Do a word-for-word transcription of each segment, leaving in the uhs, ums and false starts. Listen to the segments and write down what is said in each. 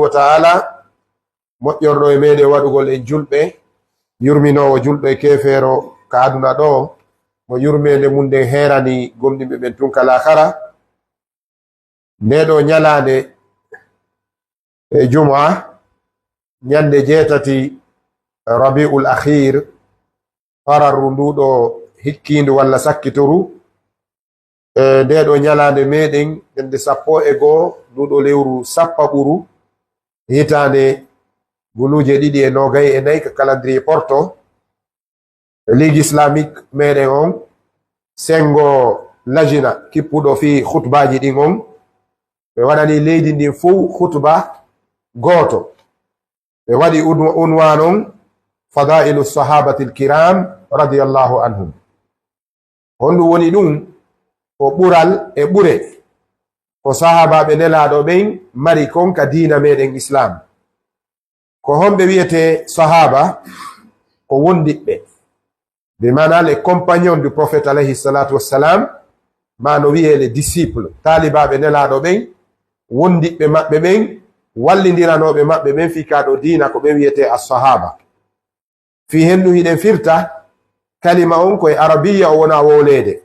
Ta'ala, moƴƴorɗo e meɗen waɗugol en julɓe, yurminoowo julɗo e keefeero ka aduna ɗo, mo yurmeende mum nden heerani gomɗinɓe ɓen tun ka laakara. Nde ɗo ñalaande e Jumaa, ñande jeetati Rabiul Akhiir, fararru ndu ɗo hikkiindu walla sakkitoru, e nde ɗo ñalaande meɗen, ñande sappo e goo ndu ɗo lewru sappaɓuru, hitaande guluuje ɗiɗi e noogay e nayi ka calendrier Porto, Ligue Islamique meɗen on, sengo lajina kippuɗo fii khutbaaji ɗin on, ɓe waɗani leydi ndin fow khutba gooto. Ɓe waɗi un-, unwaan on, Fadailu Sahabatil Kiram radiyallahu anhum. Honɗum woni ɗum? Ko ɓural e ɓure ko sahaabaaɓe Nelaaɗo ɓen mari kon ka diina meɗen Islaam. Ko honɓe wi'etee sahaaba? Ko wondiɓɓe, bi maana les compagnons du prophète alayhi salatu wassalam, ma no wi'ee les disciples, taalibaaɓe Nelaaɗo ɓen, wondiɓɓe maɓɓe ɓen, wallindiranooɓe maɓɓe ɓen fii kaa ɗoo diina, ko ɓen wi'etee as-sahaaba. Fii hendu hiɗen firta, kalima on ko e Arabiya o wona wowleede.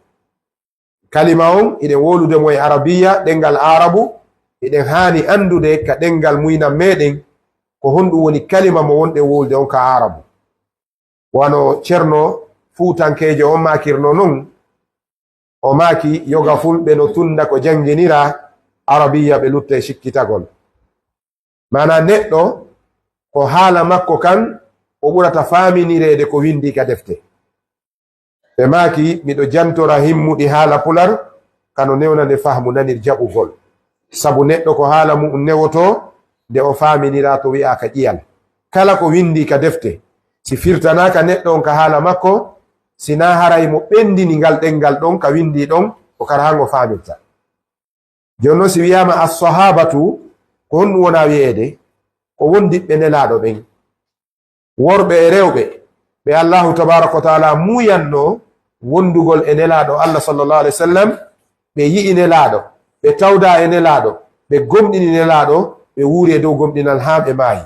Kalima on, hiɗen wowlude mo e Arabiya, ɗemngal Aarabu, hiɗen haani anndude ka ɗemngal muynan meɗen, ko honɗum woni kalima mo wonɗen wowlude on ka Aarabu. Wano Cerno Fuutankeejo on maakirno non, o maaki, yoga fulɓe no tunda ko jannginira Arabiya, ɓe lutta e sikkitagol. Maanaa neɗɗo, ko haala makko kan o ɓurata faaminireede ko winndii ka defte. Ɓe maaki, miɗo jantora himmuɗi haala pular, kano newnande fahmu nanir jaɓugol. Sabu neɗɗo ko haala mu'un newotoo, nde o faaminiraa to wi'aa ka ƴiyal. Kala ko winndii ka defte, si firtanaaka neɗɗo on ka haala makko, si naa haray mo ɓenndini ngal ɗemngal ɗon ka winndii ɗon, ko kara han o faamirta. Jooni non, si wiyaama as-sahabatu, ko honɗum wona wiyeede? Ko wondiɓɓe Nelaaɗo ɓen, worɓe e rewɓe, ɓe Allaahu tabaaraka wa taala muuyanno wondugol e Nelaaɗo Allah sallallahu alaihi wasallam, ɓe yi'i Nelaaɗo, ɓe tawda e Nelaaɗo, ɓe gomɗini Nelaaɗo, ɓe wuuri e dow gomɗinal haa ɓe maayi.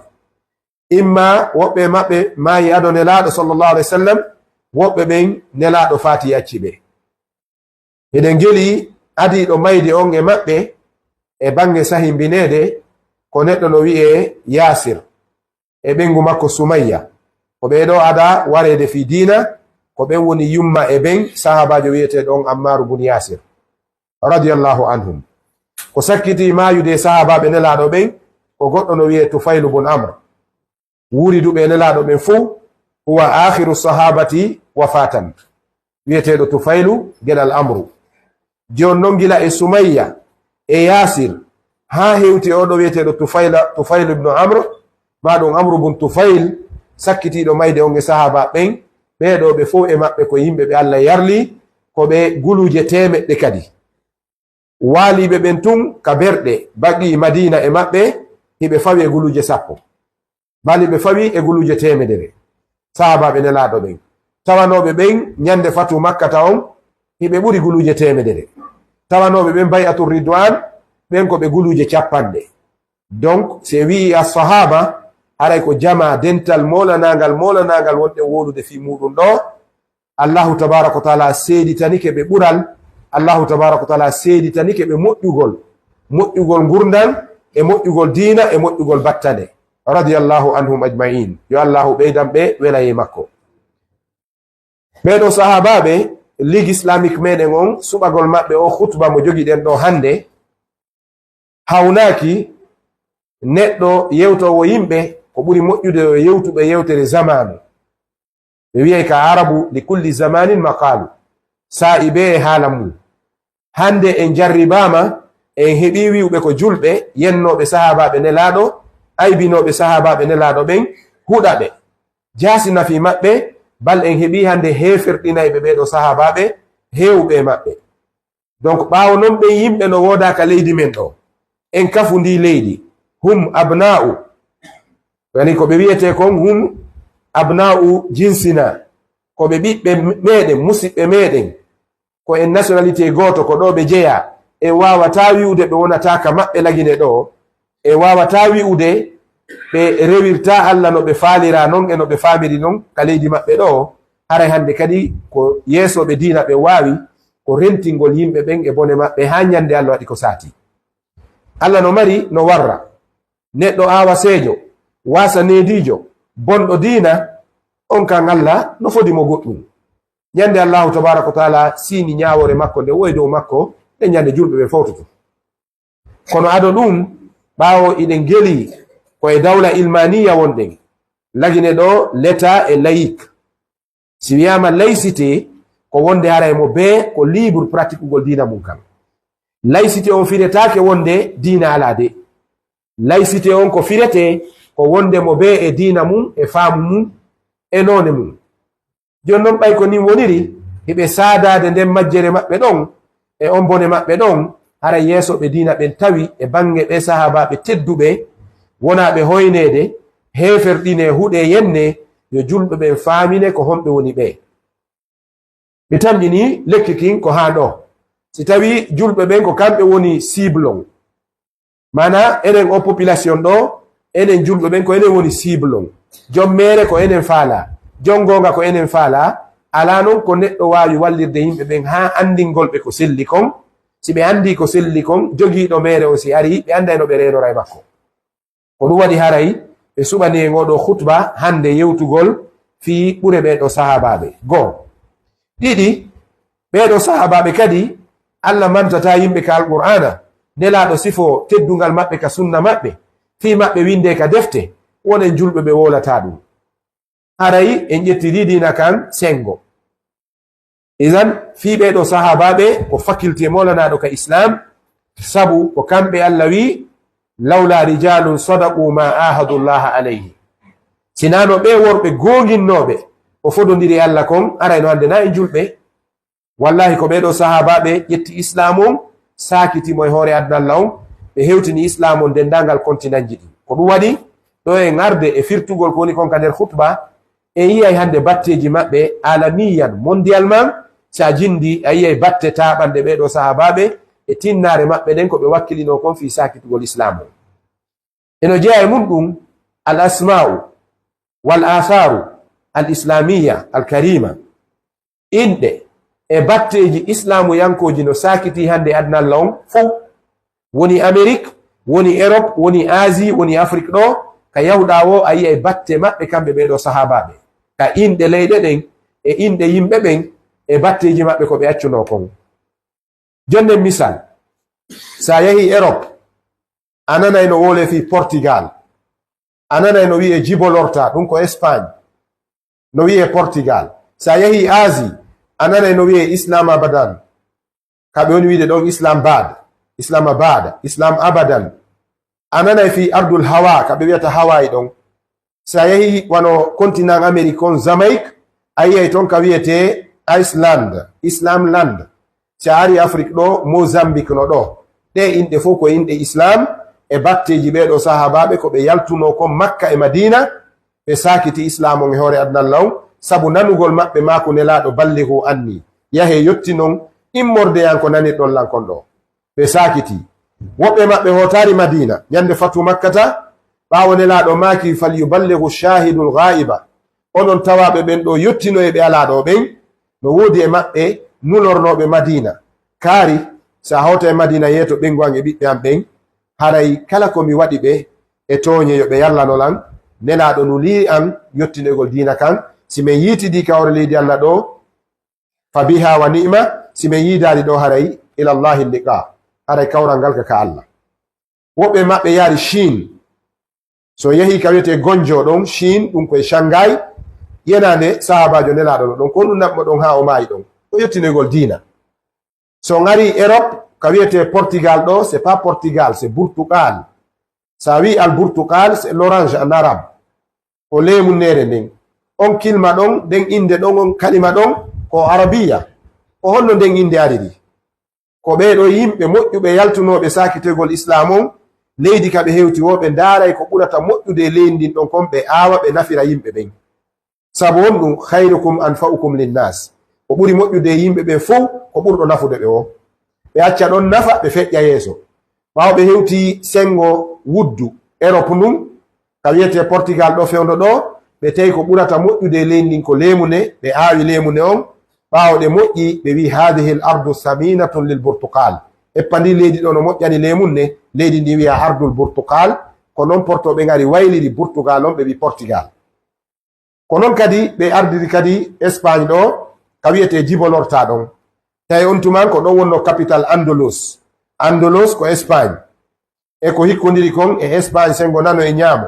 Imma woɓɓe e maɓɓe maayi ado Nelaaɗo sallallahu alaihi wasallam, woɓɓe ɓen Nelaaɗo faati acci ɓe. Hiɗen jeli adiiɗo mayde on e maɓɓe e baŋŋe sahimbineede, ko neɗɗo no wi'ee Yaasir e ɓeyngu makko Sumayya. Ko ɓee ɗoo adaa wareede fii diina, ko ɓen woni yumma e ben sahaabaajo wi'eteeɗo on Ammaaru bun Yaasir, radiyallahu anhum. Ko sakkitii maayude e sahaabaaɓe Nelaaɗo ɓen, ko goɗɗo no wi'ee Tufaylu bun Amr. Wuuriduɓe e Nelaaɗo ɓen fow, huwa aakhiru sahaabati wafaatan, wi'eteeɗo Tufaylu, geɗal Amru. Jooni non, gila e Sumayya e Yaasir, haa hewti e oo ɗoo wi'eteeɗo Tufayla, Tufaylu ibnu Amr, maa ɗum Amru bun Tufayl, sakkitiiɗo mayde on e sahaaba ɓen, ɓee ɗoo ɓe fow e maɓɓe ko yimɓe ɓe Alla yarli, ko ɓe guluuje teemeɗɗe kadi. Waaliiɓe ɓen tun ka berɗe, baqi Madiina e maɓɓe, hiɓe fawi e guluuje sappo. Bali ɓe fawi e guluuje teemedere, sahaabaaɓe Nelaaɗo ɓen. Tawanooɓe ɓen ñande fatu Makkata on, hiɓe ɓuri guluuje teemedere. Tawanooɓe ɓen Bay'atu Ridwaan, ɓen ko ɓe guluuje cappanɗe. Donc, si en wi'i as-sahaaba, haray ko jamaa dental moolanaangal, moolanaangal wonɗen wowlude fii muuɗum ɗoo. Allahu tabaaraka wa taala seeditanike ɓe ɓural, Allahu tabaaraka wa taala seeditanike ɓe moƴƴugol, moƴƴugol ngurndan, e moƴƴugol diina, e moƴƴugol battane. Radiyallahu anhum ajma'in. Yo Allahu ɓeydan ɓe welayee makko. Ɓee ɗoo sahaabaaɓe, Ligue Islamique meɗen on, suɓagol maɓɓe oo khutba mo jogiɗen ɗoo hannde, hawnaaki neɗɗo yewtoowo yimɓe, ko ɓuri moƴƴude yo yewtu ɓe yewtere zamaanu. Ɓe wi'ay ka Aarabu, "Li kulli zamanin maqaalu." Saa'i bee e haala mum. Hannde en jarribaama, en heɓii wi'uɓe ko julɓe, yennooɓe sahaabaaɓe Nelaaɗo, aybinooɓe sahaabaaɓe Nelaaɗo ɓen, huɗa ɓe, jaasi nafi maɓɓe, bal en heɓii hannde heeferɗinayɓe ɓee ɗoo sahaabaaɓe, heewɓe e maɓɓe. Donc, ɓaawo non, ɓen yimɓe no woodaa ka leydi men ɗoo. En kafu ndii leydi. Hum abna'u. Yani ko ɓe wi'etee kon, hum abna'u jinsina. Ko ɓe ɓiɓɓe meɗen, musiɓɓe meɗen. Ko en nationalité gooto, ko ɗoo ɓe jeyaa. En waawataa wi'ude ɓe wonataa ka maɓɓe Lagine ɗoo. e waawataa wi'ude ɓe rewirtaa Alla no ɓe faaliraa non e no ɓe faamiri non ka leydi maɓɓe ɗoo, haray hannde kadi ko yeesooɓe diina ɓe waawi, ko rentingol yimɓe ɓen e bone maɓɓe haa ñannde Alla waɗi ko saati. Alla no mari no warra. Neɗɗo aawa seejo, waasa neediijo, bonɗo diina, on kan Alla no fodi mo goɗɗum. Ñande Allahu tabaaraka wa taala siini ñaawoore makko nde woy dow makko, nde ñande julɓe ɓe fawtoto. Kono ado ɗum, ɓaawo iɗen geli ko e dawla ilmaniya wonɗen, lagine ɗo l'État e laïc. Si wiyaama laïcité, ko wonde haray mo bee ko libre pratiquegol diina mum kan. Laïcité on firetaake wonde diina alaa de. Laïcité on ko firetee ko wonde mo bee e diina mum, e faamu mum, e noone mum. Jooni non, ɓay ko nin woniri, hiɓe saadaade nden majjere maɓɓe ɗon, e on bone maɓɓe ɗon, haray yeesooɓe diina ɓen tawi e baŋŋe ɓee sahaabaaɓe tedduɓe, wonaaɓe hoyneede, heeferɗinee, huɗee, yennee, yo julɓe ɓen faamine ko honɓe woni ɓee. Mi tamƴinii lekki kin ko haa ɗoo. Si tawii julɓe ɓen ko kamɓe woni cible on, maanaa enen o population ɗoo, enen julɓe ɓen ko enen woni cible on. Jom meere ko enen faalaa, jom goonga ko enen faalaa, alaa non ko neɗɗo waawi wallirde yimɓe ɓen haa anndingol ɓe ko selli kon. Si ɓe anndii ko selli kon, jogiiɗo meere on si arii, ɓe annday no ɓe reenora e makko. Ko ɗum waɗi haray ɓe suɓani en oo ɗoo khutba hannde yewtugol fii ɓure ɓee ɗoo sahaabaaɓe. Goo. Ɗiɗi, ɓee ɗoo sahaabaaɓe kadi, Alla mantataa yimɓe ka Alqur'aana, Nelaaɗo sifoo teddungal maɓɓe ka sunna maɓɓe, fii maɓɓe winndee ka defte, wonen julɓe ɓe wowlataa ɗum. Haray en ƴettirii diina kan senngo. Idan, fii ɓee ɗoo sahaabaaɓe ko faculté moolanaaɗo ka Islaam, sabu ko kamɓe Alla wi'i, "Lawlaa rijaalun sadaquu maa aahadu Llaaha alayhi." Sinaa no ɓee worɓe goonginnooɓe o fodondiri e Alla kon, arayno hannde naa en julɓe. Wallaahi, ko ɓee ɗoo sahaabaaɓe ƴetti Islaam on, saakiti mo e hoore aduna Alla on, ɓe hewtini Islaam on denndaangal kontinanji ɗin. Ko ɗum waɗi, ɗoo en arde e firtugol ko woni kon ka nder khutba, en yi'ay hannde batteeji maɓɓe alamiyan, mondialement, si a jinndi, a yi'ay batte taaɓanɗe ɓee ɗoo sahaabaaɓe e tinnaare maɓɓe ɗen ko ɓe wakkilinoo kon fii saakitugol Islaam on. Eno jeyaa e mun ɗum al asma'u wal athaaru al islamiya al karima, inɗe e batteeji islaamu yankooji no saakitii hannde aduna Alla on fow. Woni Amerik, woni Erop, woni Asie, woni Afrik ɗoo, ka yahuɗaa woo a yi'ay batte maɓɓe kamɓe ɓee ɗoo sahaabaaɓe. Ka inɗe leyɗe ɗen, e inɗe yimɓe ɓen, e batteeji maɓɓe ko ɓe accunoo kon. Jonnen misal, si a yahii Erop, a nanay no wowlee fii Portugal, a nanay no wi'ee Gibraltar, ɗum ko Espagne, no wi'ee Portugal. Si a yahii Asie, a nanay no wi'ee Islam abadan, ka ɓe woni wi'ude ɗon Islam bad, Islam abad, Islam abadan. A nanay fii ardul hawa, ka ɓe wi'ata Hawaii ɗon. Si a yahii wano continent Amérique on, Jamaïque, a yi'ay ton ka wi'etee Iceland, Islam land. Si a arii Afrik ɗoo, Mozambique no ɗoo. Ɗee inɗe fow ko inɗe Islaam e batteeji ɓee ɗoo sahaabaaɓe ko ɓe yaltunoo kon Makka e Madiina, ɓe saakiti Islaam on e hoore aduna Alla on, sabu nanugol maɓɓe maaku Nelaaɗo, "Ballighuu annii, yahee yottinon immorde e an ko nanirɗon lan kon ɗoo." Ɓe saakitii. Woɓɓe maɓɓe hootaari Madiina ñande fatu Makkata, ɓaawo Nelaaɗo maaki, "Falyuballighu shahidul ghaiba." Onon tawaaɓe ɓen ɗoo, yottinoyee ɓe alaa ɗoo ɓen. No woodi e maɓɓe nulornooɓe Madiina. Kaari, si a hoota e Madiina yeeto ɓeyngu an e ɓiɓɓe an ɓen, haray kala ko mi waɗi ɓe e tooñe, yo ɓe yallano lan. Nelaaɗo nulii an yottinoygol diina kan. Si men yiitidii ka hoore leydi Alla ɗoo, fa biha wa ni'ma, si men yiidaali ɗoo, haray ila Allahi liqa, haray kawral ngal ka, ka Alla. Woɓɓe maɓɓe yaari Chine. So yehii ka wiyetee Guangzhou ɗon, Chine, ɗum koye Shanghai, yenaande sahaabaajo Nelaaɗo no ɗon, ko ɗum naɓmo ɗon haa o maayi ɗon. Ko yottinoygol diina. So ngarii Europe, ka wiyetee Portugal ɗoo, c'est pas Portugal, c'est Burtugal. So a wi'i al Burtugal, c'est l'orange en arabe. Ko leemunneere nden. On kilma ɗon, nden innde ɗon, on kalima ɗon, ko Arabiya. Ko honno nden innde ariri? Ko ɓee ɗoo yimɓe moƴƴuɓe yaltunooɓe saakitoygol Islaam on, leydi ka ɓe hewti woo, ɓe ndaaray ko ɓurata moƴƴude e leydi ndin ɗon kon, ɓe aawa, ɓe nafira yimɓe ɓen. Sabu honɗum? "Khayrukum anfa'ukum linnas." Ko ɓuri moƴƴude e yimɓe ɓen fow, ko ɓurɗo nafude ɓe woo. Ɓe acca ɗon nafa, ɓe feƴƴa yeeso. Ɓaawo ɓe hewti senngo wuddu Erop ndun, ka wiyetee Portugal ɗoo fewndo ɗoo, ɓe tawi ko ɓurata moƴƴude e leydi ndin ko leemunde, ɓe aawi leemunde on. Ɓaawo ɗe moƴƴi, ɓe wi'i, "Haadihil ardu saminatun lil Burtugal." Eppa ndin leydi ɗoo no moƴƴani leemunde, leydi ndin wi'aa Ardul Burtugal. Ko non portooɓe ngari wayliri Burtugal on, ɓe wi'i Portugal. Ko non kadi ɓe ardiri kadi Espagne ɗoo, ka wiyetee Jibo Lorta ɗon. Tawi on tuman ko ɗon wonnoo capital Andalus. Andalus ko Espagne. E ko hikkondiri kon e Espagne senngo nano e ñaamo.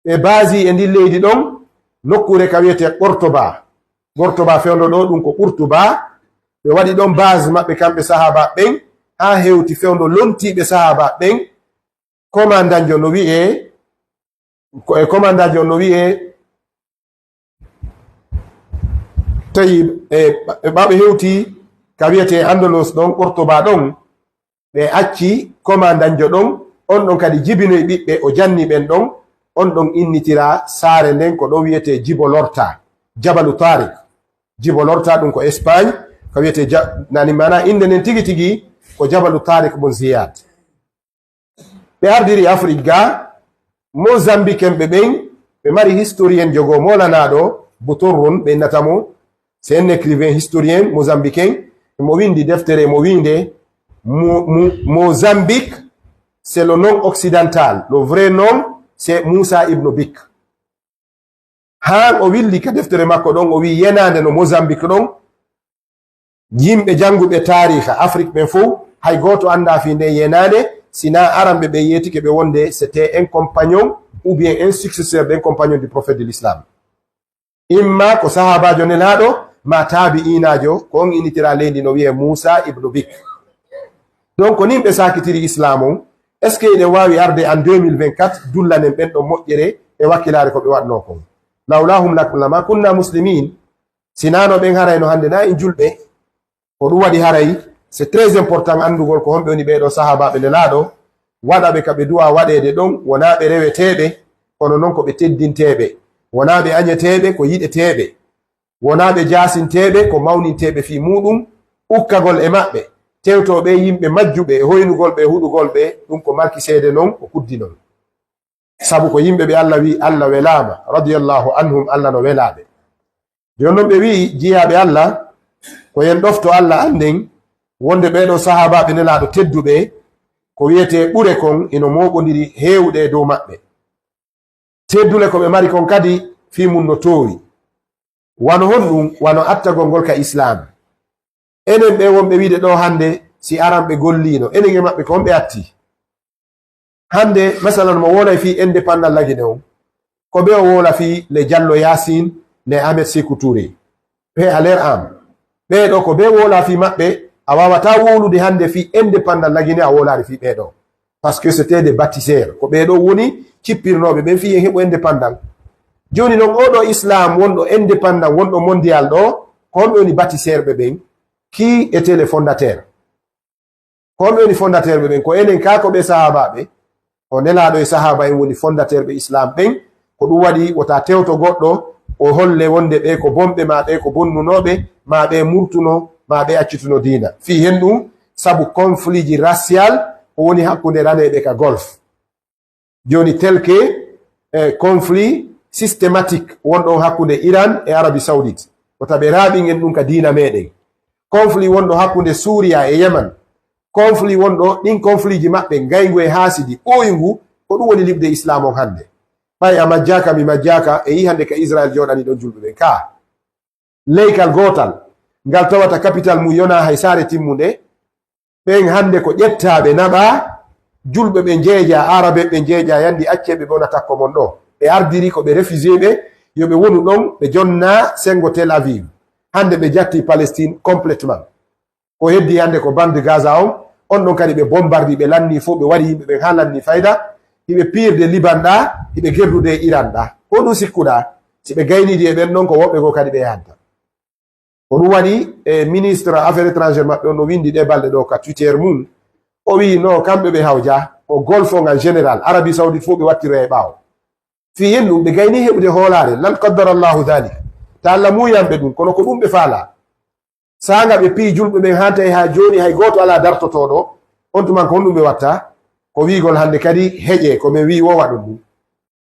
Ɓe baasi e ndin leydi ɗon, nokkuure ka wiyetee Qurtuba. Qurtuba fewndo ɗoo ɗun ko Qurtuba. Ɓe waɗi ɗon base maɓɓe kamɓe sahaaba ɓen, haa hewti fewndo lontiiɓe sahaaba ɓen. Komandanjo no wi'ee, ko e komandanjo no wi'ee, tawi e, e ɓaawo ɓe hewti ka wiyetee Andalus ɗon, Qurtuba ɗon, ɓe acci komandanjo ɗon, on ɗon kadi jibinoyi ɓiɓɓe, o janni ɓen ɗon, on ɗon innitira saare nden ko ɗon wiyetee Jibo Lorta, Jabalu Tariq. Jibo Lorta ɗun ko Espagne, ka wiyetee Ja-, nani maana innde nden tigi tigi ko Jabalu Tariq bun Ziyad. Ɓe ardiri Afrik ga, Mozambique en ɓe ɓen, ɓe mari historien jogo molanaaɗo, Buturrun ɓe innata mo, c'est un écrivain historien mozambicain, mo windi deftere mo wiinde Mo-, Mo-, Mozambique, c'est le nom occidental, le vrai nom, c'est Moussa Ibn Bik. Haan o willi ka deftere makko ɗon, o wi'i yenaande no Mozambique ɗon, yimɓe jannguɓe taariika Afrik ɓen fow, hay gooto anndaa fii nden yenaande, si naa aranɓe ɓen yeetike ɓe wonde c'était un compagnon ou bien un successeur d'un compagnon du prophète de l'islam. Imma ko sahaabaajo Nelaaɗo, maa taabi'iinaajo, ko on innitiraa leydi no wi'ee Muusa ibnu Bik. Donc, ko nin ɓe saakitiri Islaam on. Est-ce que eɗen waawi arde en deux mille vingt-quatre, dullanen ɓen ɗon moƴƴere e wakkilaare ko ɓe waɗnoo kon? Lawlaahum lak-, lama kunna muslimin. Si naa no ɓen haray no hannde naa en julɓe. Ko ɗum waɗi haray, c'est très important anndugol ko honɓe woni ɓee ɗoo sahaabaaɓe Nelaaɗo, waɗa ɓe ka ɓe du'aa waɗeede ɗon, wonaa ɓe reweteeɓe, kono non ko ɓe teddinteeɓe, wonaa ɓe añeteeɓe, ko yiɗeteeɓe, wonaa ɓe jaasinteeɓe, ko mawninteeɓe fii muuɗum, ukkagol e maɓɓe, tewtoo ɓee yimɓe majjuɓe e hoynugol ɓe e huɗugol ɓe, ɗum ko marki seede non, ko kuddi non. Sabu ko yimɓe ɓe Allah wi'i Allah welaama, radiyallahu anhum, Allah no welaa ɓe. Jooni non ɓe wi'i jiyaaɓe Allah, ko en ɗofto Allah annden wonde ɓee ɗoo sahaabaaɓe Nelaaɗo tedduɓe, ko wi'etee ɓure kon ino mooɓondiri heewude e dow maɓɓe. Teddule ko ɓe mari kon kadi fii mun no toowi. Wano honɗum? Wano attagol ngol ka Islaam. Enen ɓee wonɓe wi'ude ɗoo hannde, si aranɓe golliino, enen e maɓɓe ko honɓe atti? Hannde, masalan, mo woolay fii indépendant La Guinée on, ko ɓe o woola fii le Diallo Yacine, le Ahmed Sékou Touré. Paix à leur âme. Ɓee ɗoo ko ɓe woola fii maɓɓe, a waawataa wowlude hannde fii indépendant La Guinée, a woolaali fii ɓee ɗoo. Parce que c'était des bâtisseurs. Ko ɓee ɗoo woni cippirnooɓe ɓen fii en heɓu indépendant. Jooni non, oo ɗoo Islaam wonɗo indépendant, wonɗo mondial ɗoo, ko honɓe woni bâtisseur ɓe ɓen? Qui était le fondateur? Ko honɓe woni fondateur ɓe ɓen? Ko enen kaa ko ɓe sahaabaaɓe. O Nelaaɗo e sahaaba en woni fondateur ɓe Islaam ɓen. Ko ɗum waɗi wota tewto goɗɗo o holle wonde ɓee ko bonɓe, maa ɓee ko bonnunooɓe, maa ɓee murtuno, maa ɓee accituno diina. Fii hen ɗum, sabu conflit ji racial ko woni hakkunde raneeɓe ka Golfe. Jooni, tel que, eh, conflit systématique wonɗo on hakkunde Iran e Arabie Saoudite, ko taɓe raaɓingen ɗum ka diina meɗen. Conflit wonɗo hakkunde Suuriya e Yemen, conflit wonɗo, ɗin conflit ji maɓɓe, ngayngu e haasidi, ɓooyungu, ko ɗum woni liɓde Islaam on hannde. Ɓay a majjaaka, mi majjaaka, e yi hannde ka Israel jooɗani ɗon julɓe ɓen. Kaa leykal gootal, ngal tawata capital mum yonaa hay saare timmunde, ɓen hannde ko ƴettaaɓe naɓaa, julɓe ɓe njeejaa, aarabeeɓe ɓe njeejaa, yandi acceeɓe ɓe wona takko mon ɗoo. Ɓe ardiri ko ɓe refusé ɓe, yo ɓe wonu ɗon, ɓe jonnaa senngo Tel Aviv. Hannde ɓe jatti Palestine complètement. Ko heddi hannde ko bande Gaza on, on ɗon kadi ɓe bombardi, ɓe lanni fof, ɓe wari yimɓe ɓen haa lanni fayda, hiɓe piirde Liban ɗaa, hiɓe gerdude e Iran ɗaa. Ko ɗum sikkuɗaa, si ɓe gaynidi e ɓen ɗon, ko woɓɓe goo kadi ɓe yahanta. Ko ɗum waɗi e ministre affaires étrangères maɓɓe on no windi ɗee balɗe ɗoo ka Twitter mum. O wi'i no kamɓe ɓe hawja, ko Golfe on en général, Arabie Saoudite fof ɓe wattira e ɓaawo. Fii hen ɗum, ɓe gayni heɓude hoolaare, lan qaddara Allahu dhalik. Ta Allah muuyanɓe ɗum, kono ko ɗum ɓe faalaa. Saanga ɓe piyi julɓe ɓen haa tawi haa jooni hay gooto alaa dartotooɗo, on tuman ko honɗum ɓe watta? ko wiigol hannde kadi heƴe ko min wii wo waɗu ndu.